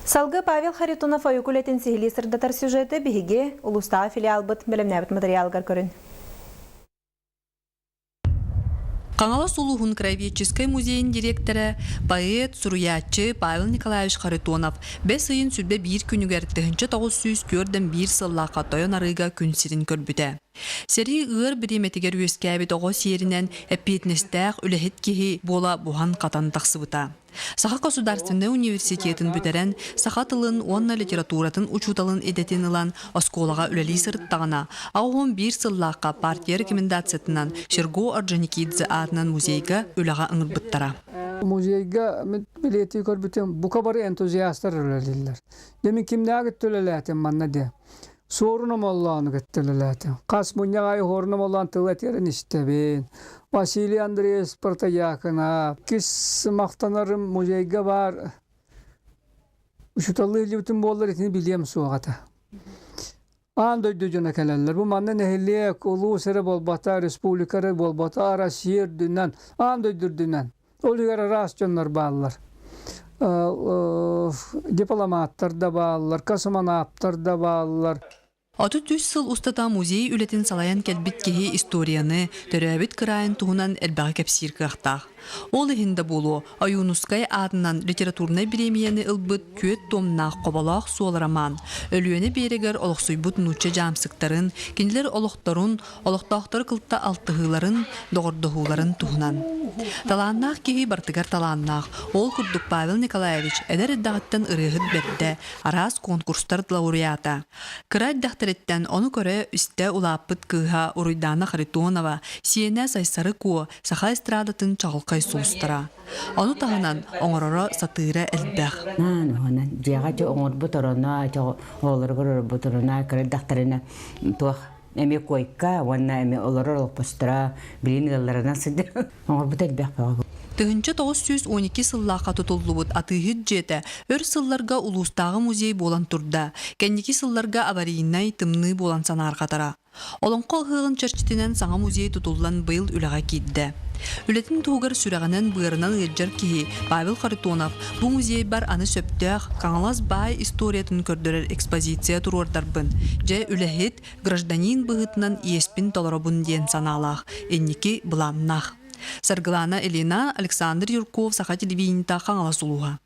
Салгыы Павел Харитонов ойуку үлэтин сиһилии сырдатар сюжеты биһиги улуустааҕы филиалбыт бэлэмнээбит материалыгар көрүн. Хаҥалас улууһун краеведческай музейын дириэктэрэ, поэт, суруйааччы Павел Николаевич Харитонов бэс ыйын 21 күнүгэр 1941 сыллаахха Тойон Арыыга күн сирин көрбүтэ. Сэрии ыар бириэмэтигэр үөскээбит оҕо сиэринэн эппиэтинэстээх үлэһит киһи буола буһан-хатан тахсыбыта. Саха государственнай университетын бүтэрэн, саха тылын уонна литературатын учууталын идэтин ылан оскуолаҕа үлэлии сырыттаҕына, 81 сыллаахха партия рекомендациятынан Серго Орджоникидзе аатынан музейга үлэҕэ ыҥырбыттара. Музейга мин билиэтии көрбүтүм, бука бары энтузиастар үлэлииллэр. Дьэ мин кимнээҕи үлэлээтим манна диye. Суорун Омоллоону кытта үлэлээтим. Хас мунньах аайы Суорун Омоллоон тыл этэрин истэбин. Василий Андреевич Протодьяконов. Кис махтанарым музейга баар учууталлыы илдьибитим буоллар итини билиэм суох этэ. Аан дойду дьоно кэлэллэр. Бу манна нэһилиэк, улуус эрэ буолбата, республика эрэ буолбата, Россия үрдүнэн, аан дойду үрдүнэн. Ол иһигэр араас дьоннор бааллар. Дипломаттар да бааллар, космонавтар да бааллар. 33 сыл устата музей үлэтин салайан кэлбит киһи историяны, төрөөбүт кыраайын туһунан элбэҕи кэпсиир кыахтаах. Ол иһин да буолуо, Ойуунускай аатынан литературнай бириэмийэни ылбыт Күөт туомнаах Хоболоох суол роман Өлүөнэ биэрэгэр олохсуйбут нуучча дьаамсыктарын, кинилэр олохторун, олохтоохтору кытта алтыһыыларын, доҕордоһууларын туһунан. Талааннаах киһи барытыгар талааннаах. Ол курдук Павел Николаевич эдэр эрдэҕиттэн ырыаһыт бэрдэ, араас конкурстар лауреата. Кыра эрдэхтэриттэн ону көрө-истэ улааппыт кыыһа Уруйдаана Харитонова, сиэнэ Сайсары Куо саха эстрадатын чаҕылхай сулустара. Ону таһынан оҥороро сатыыра элбэх. Наан дьиэҕэ оҥорбут ороно, оҕолоругар оҥорбут ороно кыра эрдэхтэринэ туох эмиэ койка уонна эмиэ олорор олоппосторо билин ыалларынан сылдьар оҥорбут элбэх бөҕө. 1912 сыллаахха тутуллубут атыыһыт дьиэтэ өр сылларга улуустааҕы музей буолан турда, кэнники сылларга аварийнай тымныы буолан санаарҕатара. Олоҥхо ыһыаҕын чэрчитинэн саҥа музей тутуллан быйыл үлэҕэ киирдэ. Үлэтин туһугар сүрэҕинэн-быарынан ыалдьар киһи Павел Харитонов бу музейбар аны сөптөөх Хаҥалас баай историятын көрдөрөр экспозиция туруордарбын, дьэ үлэһит, гражданин быһыытынан иэспин толоробун диэн санаалаах, инники былааннаах. Саргылана Ильина, Александр Юрков, Саха телевидениета, Хаҥалас улууһа.